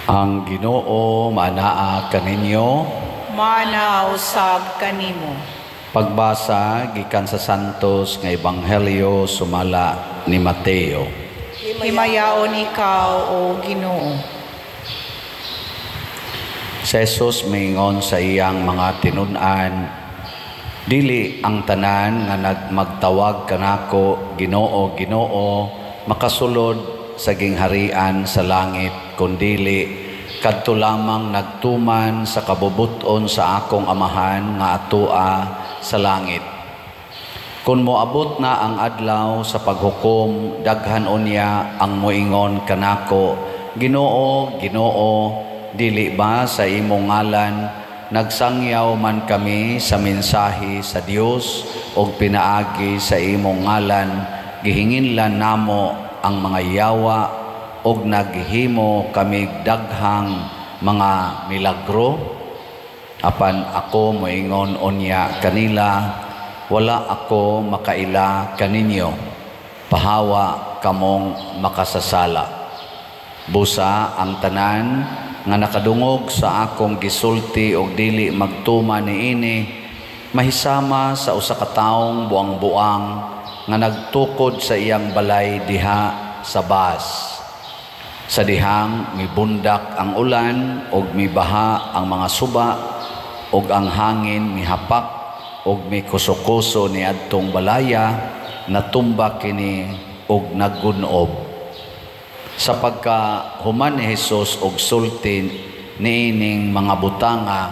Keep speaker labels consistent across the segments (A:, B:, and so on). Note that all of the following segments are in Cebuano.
A: Ang Ginoo maanaa kaninyo.
B: Maanaa usab kanimo.
A: Pagbasa gikan sa Santos nga Ebanghelyo sumala ni Mateo.
B: Himayaon ikaw, o Ginoo.
A: Si Jesus miingon sa iyang mga tinun-an, "Dili ang tanan nga nagmagtawag kanako, 'Ginoo, Ginoo,' makasulod sa gingharian sa langit, kundili kadto lamang nagtuman sa kabubut-on sa akong Amahan nga atoa sa langit. Kung moabot na ang adlaw sa paghukom, daghan unya ang moingon kanako, 'Ginoo, Ginoo, dili ba sa imong ngalan nagsangyaw man kami sa mensahe sa Dios ug pinaagi sa imong ngalan gihinginlan namo ang mga yawa ug naghimo kami daghang mga milagro?' Apan ako moingon unya kanila, 'Wala ako makaila kaninyo. Pahawa kamong makasasala.' Busa ang tanan nga nakadungog sa akong gisulti og dili magtuman niini mahisama sa usa ka taong buang-buang nga nagtukod sa iyang balay diha sa bas. Sa dihang mibundak ang ulan ug mibaha ang mga suba ug ang hangin mihapak ug mikuso-kuso niadtong balaya, natumba kini ug naggunob." Sa pagkahuman ni Jesus og sulti niining mga butanga,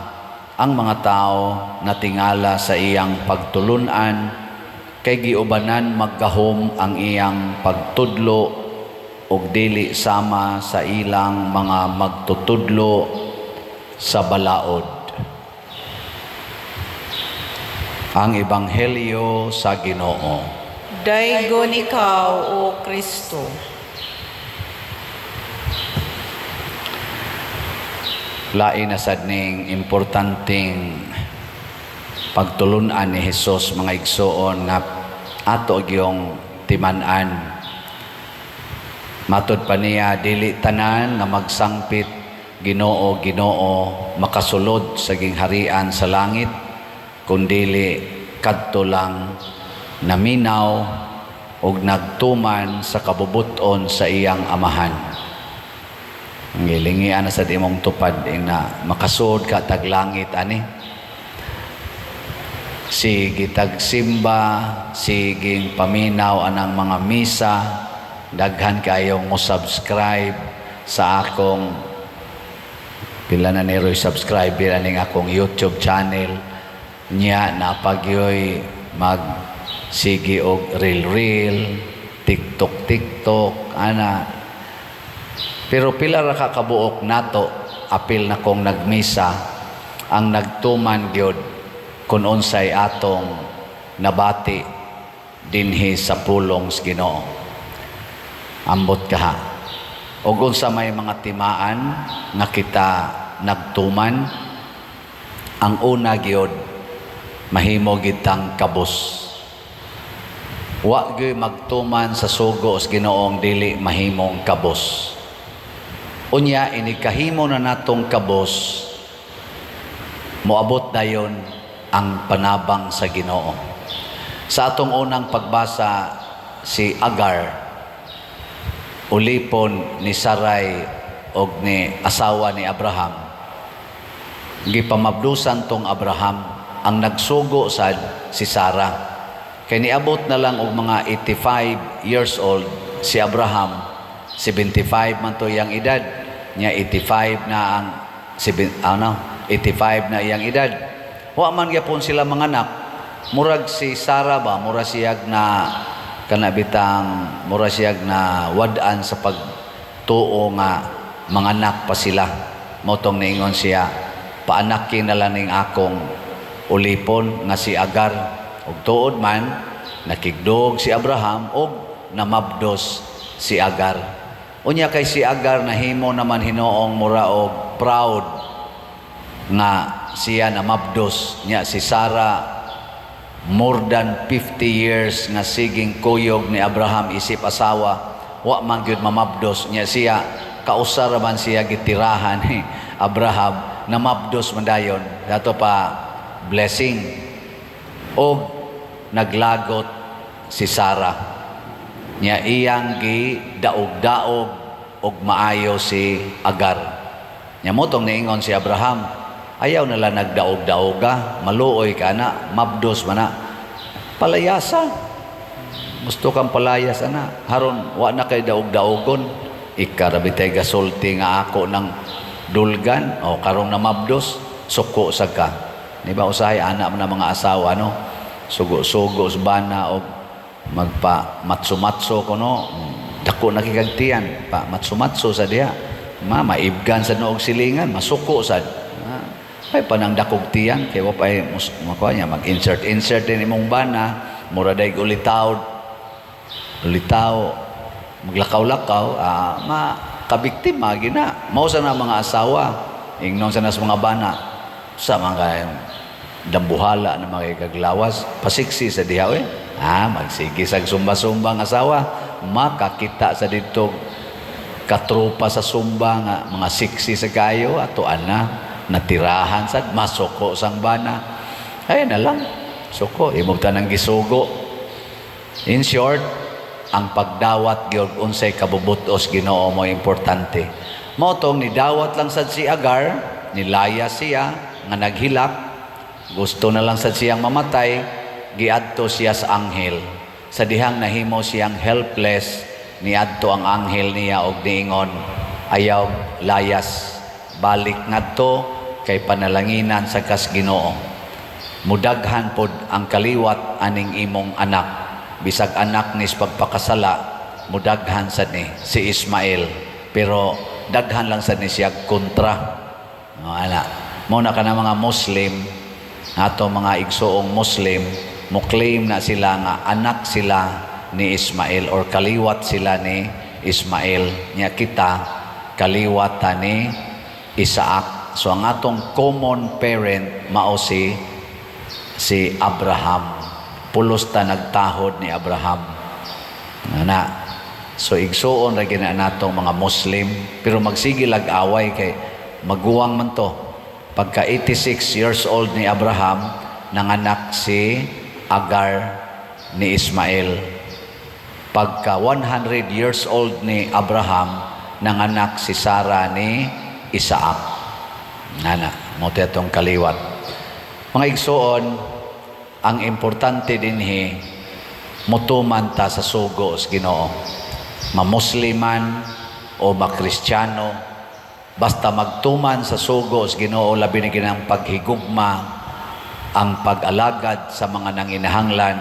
A: ang mga tao natingala sa iyang pagtulun-an, kay giubanan maggahom ang iyang pagtudlo ug dili sama sa ilang mga magtutudlo sa balaod. Ang Ebanghelyo sa Ginoo.
B: Daygon ikaw, O Kristo.
A: Lain na sad ning importanteng pagtulunan ni Hesus, mga igsoon, nga ato gyung timan-an. Matod pa niya, dili tanan nga magsangpit, "Ginoo, Ginoo," makasulod sa gingharian sa langit, kundili kadto lang naminaw ug nagtuman sa kabubut-on sa iyang Amahan. Ang gilingian na sa imong tupad na makasud ka tag langit ani. Sige tagsimba, sige paminaw anang mga misa, daghan kayong mo subscribe sa akong, pila na ni Roy subscriber aning akong YouTube channel niya, napagyoy mag sige og reel reel, TikTok TikTok ana. Pero pila ra ka kabuok nato, apil na kong nagmisa, ang nagtuman gyud kun unsay atong nabati dinhi sa pulong sa Ginoo? Ambot kaha. Og unsa may mga timaan nga kita nagtuman? Ang una gyud, mahimo gitang kabus. Wa gyud magtuman sa sugo sa Ginoong dili mahimong kabus. Unya, inikahimo na natong kabus, moabot dayon ang panabang sa Ginoo. Sa atong unang pagbasa, si Agar, ulipon ni Sarai og ni asawa ni Abraham, gipamabdusan tong Abraham. Ang nagsugo sad si Sarah. Kay niabot na lang og mga 85 years old si Abraham, 75 man to iyang edad niya, 85 na ang ano, 85 na iyang edad. Wa man gyapon sila manganak. Murag si Sarah ba, mura siyag na kana bitang mura siyag na wad-an sa pagtuo nga manganak pa sila. Mao tong niingon siya, "Paanaki na lang ning akong ulipon nga si Agar." Ug tuod man, nakigdog si Abraham ug namabdos si Agar. Unya kay si Agar nahimo naman hinoong mura og proud nga siya namabdos niya. Si Sarah, more than 50 years nga siging kuyog ni Abraham isip asawa, wa man gyud mamabdos niya. Siya Kausa ra man siya gitirahan ni Abraham, namabdos man dayon. Dato pa blessing. Og naglagot si Sarah. Nya iyang gi daog-daog og maayo si Agar. Nya motong niingon si Abraham, "Ayaw nala nagdaog-daoga, maluoy ka na, mabdos man na. Palayasa. Gusto kang palayas ana. Haron wa na kay daog-daogon." Ika ra bitay gasulti nga ako ng dulgan o karong namabdos, suko sa ka. Di ba usahay ana man ang mga asawa, no? Sugo-sugo sa bana og magpa matso-matso kuno, dako na kikagtiyan pa matso-matso sa diha. Ma maibgan sa noog silingan, masuko sad. Ay panang dakog tiyan kay wa pay makuha niya mag-insert insert din imong bana, mura day ulitaw ulitaw, maglakaw-lakaw, ma kabiktima gina. Mao sa na mga asawa ingnon sa nas mga bana sa mga dambuhala na mga kaglawas, pasiksi sa diha eh. Magsige sa sumba-sumba ang asawa, makakita sa dito katropa sa sumba nga mga siksi sa kayo ato ana natirahan sad, masuko sang bana. Ay na lang suko imong tanang gisugo. In short, ang pagdawat gyud unsay kabubutos Ginoo mo importante. Mao tong nidawat lang sad si Agar, nilaya siya nga naghilak, gusto na lang sad siyang mamatay, giadto siya sa anghel. Sa dihang nahimo siyang helpless, niadto ang anghel niya og niingon, "Ayaw layas, balik ngadto kay panalanginan sa kas Ginoo. Mudaghan pod ang kaliwat aning imong anak." Bisag anak nis pagpakasala, mudaghan sad ni si Ismael, pero daghan lang sad ni siya kontra. No, ana. Mo na kana mga Muslim, ato mga igsuong Muslim, mo claim na sila nga anak sila ni Ismael or kaliwat sila ni Ismael. Nya kita kaliwat ta ni Isaac. So ang atong common parent mao si Abraham. Pulos ta nagtahod ni Abraham. Ana. So igsuon ra gina natong mga Muslim, pero magsige lag away kay maguwang man to. Pagka 86 years old ni Abraham, nanganak si Agar ni Ismael. Pagka 100 years old ni Abraham, nanganak si Sarah ni Isaac. Nana, mo atong kaliwat. Mga igsuon, ang importante dinhi, mutuman ta sa sugo sa Ginoo. Mamusliman o makristyano, basta magtuman sa sugo sa Ginoo, labi na ginang paghigugma, ang pag-alagad sa mga nanginahanglan,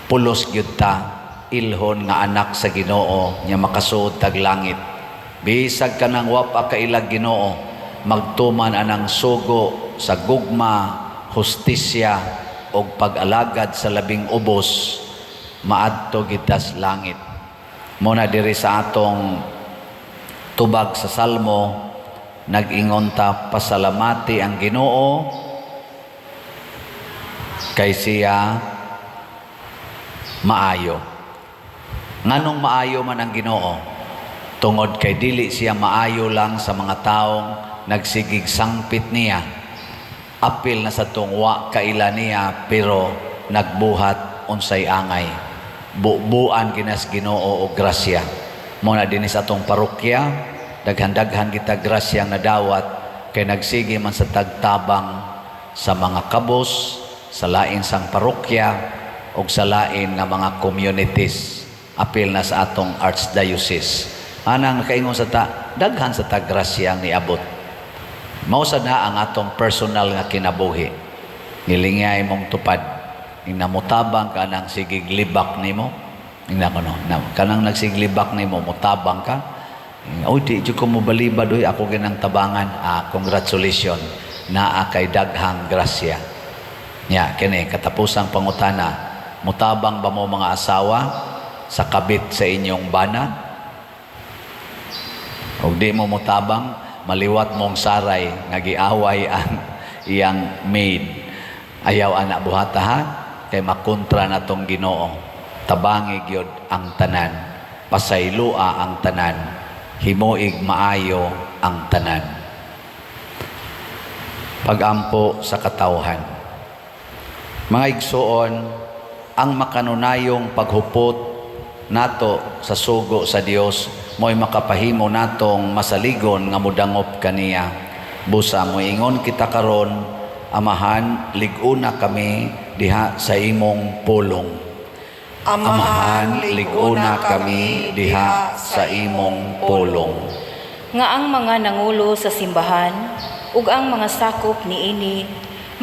A: pulos gyud ta ilhon nga anak sa Ginoo nya makasuod tag langit. Bisag kanang wa pa kailag Ginoo, magtuman anang sugo sa gugma, hustisya og pag-alagad sa labing ubos, maadto kita sa langit. Muna diri sa atong tubag sa Salmo, nag-ingon ta, "Pasalamati ang Ginoo kay siya maayo." Nganong maayo man ang Ginoo? Tungod kay dili siya maayo lang sa mga taong nagsigig sangpit niya. Apil na sa tungwa kaila niya pero nagbuhat unsay angay. Bubuan kinas Ginoo og grasya. Mo na dinhi sa atong parokya, daghan-daghan kita grasya nga nadawat kay nagsige man sa tagtabang sa mga kabos, sa lain sang parokya ug sa lain nga mga communities, apil na sa atong archdiocese. Anang nakaingon sa ta, daghan sa taggrasya ang niabot. Mao sad na ang atong personal nga kinabuhi. Nilingay mong tupad. Ing namutabang ka nang sigig libak nimo. Ingna ko no, na, kanang nagsiglibak nimo, mutabang ka. "Oy, di jud ko mobalibad oy, ako ginang tabangan." Ah, congratulations. Naa kay daghang grasya. Nya kini katapusang pangutana, mutabang ba mo mga asawa sa kabit sa inyong bana? Og di mo mutabang, maliwat mong saray nga giaway ang iyang maid. Ayaw ana buhata ha, kay makontra na tong Ginoo. Tabangi gyud ang tanan, pasaylua ang tanan, Himuig maayo ang tanan. Pagampo sa katawhan. Mga igsuon, ang makanunayong paghupot nato sa sugo sa Dios mo'y makapahimo natong masaligon nga mudangop kaniya. Busa moingon kita karon, "Amahan, lig-una kami diha sa imong pulong." Amahan, lig-una kami diha sa imong pulong.
C: Nga ang mga nangulo sa simbahan ug ang mga sakop niini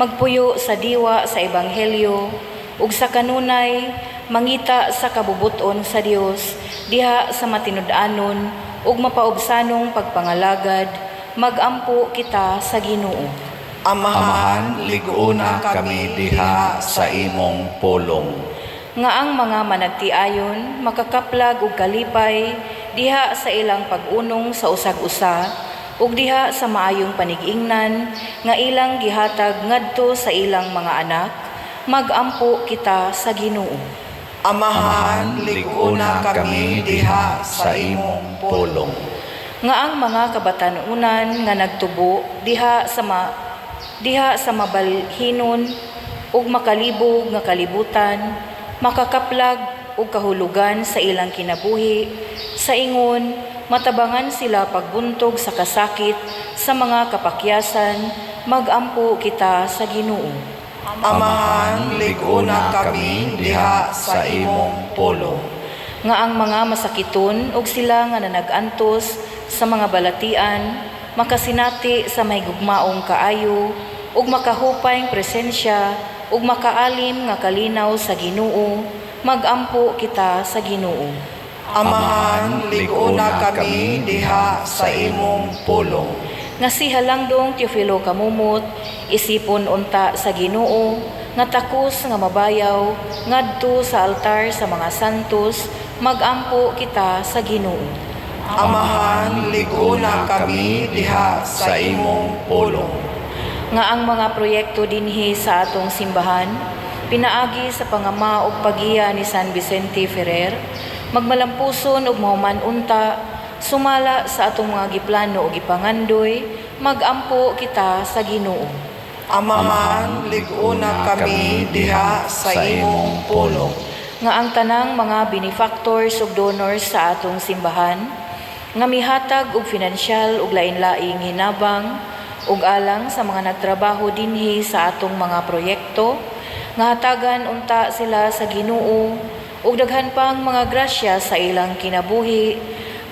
C: magpuyo sa diwa sa ebanghelyo ug sa kanunay mangita sa kabubut-on sa Dios diha sa matinud-anon ug mapaubsanong pagpangalagad, magampo kita sa Ginoo.
A: Amahan, lig-una kami diha sa imong pulong.
C: Nga ang mga managtiayon makakaplag og kalipay diha sa ilang pag-unong sa usag-usa ug diha sa maayong panig-ingnan nga ilang gihatag ngadto sa ilang mga anak, magampo kita sa Ginoo.
A: Amahan, lig-una kami diha sa imong pulong.
C: Nga ang mga kabatan-unan nga nagtubo diha sa mabalhinon ug makalibog nga kalibutan makakaplag og kahulugan sa ilang kinabuhi sa ingon matabangan sila pagbuntog sa kasakit sa mga kapakyasan, magampo kita sa Ginoo.
A: Amahan, lig-una kami diha sa imong pulong.
C: Nga ang mga masakiton ug sila nga nanag-antos sa mga balatian makasinati sa mahigugmaong kaayo ug makahupayng presensya ug makaalim nga kalinaw sa Ginoo, magampo kita sa Ginoo.
A: Amahan, lig-una kami diha sa imong pulong.
C: Nga si Halangdong Teofilo Camomot isipon unta sa Ginoo nga takos nga mabayaw ngadto sa altar sa mga santos, magampo kita sa Ginoo.
A: Amahan, lig-una kami diha sa imong pulong.
C: Nga ang mga proyekto dinhi sa atong simbahan pinaagi sa pangama ug paggiya ni San Vicente Ferrer magmalampuson ug mahuman unta sumala sa atong mga giplano ug gipangandoy, magampo kita sa Ginoo.
A: Amahan, lig-una kami diha sa imong pulong.
C: Nga ang tanang mga benefactors ug donors sa atong simbahan nga mihatag og finansyal ug lain-laing hinabang ug alang sa mga nagtrabaho dinhi sa atong mga proyekto, nga hatagan unta sila sa Ginoo ug daghan pang mga grasya sa ilang kinabuhi,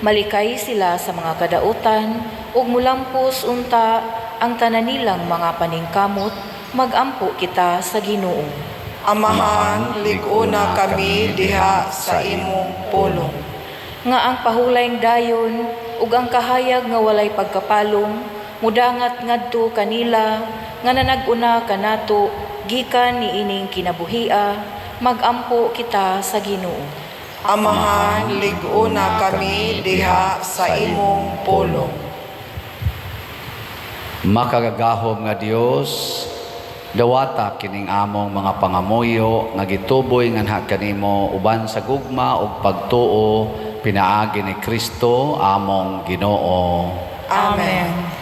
C: malikay sila sa mga kadautan ug mulampos unta ang tanan nilang mga paningkamot, magampo kita sa Ginoo.
A: Amahan, lig-una kami diha sa imong pulong.
C: Nga ang pahulayng dayon ug ang kahayag nga walay pagkapalong mudangat ngadto kanila nga nanag-una kanato gikan niining kinabuhia, magampo kita sa Ginoo.
A: Amahan, lig-una kami diha sa imong pulong. Makagagahom nga Dios, dawata kining among mga pangamuyo nga gituboy nganha kanimo uban sa gugma ug pagtuo pinaagi ni Kristo among Ginoo.
B: Amen.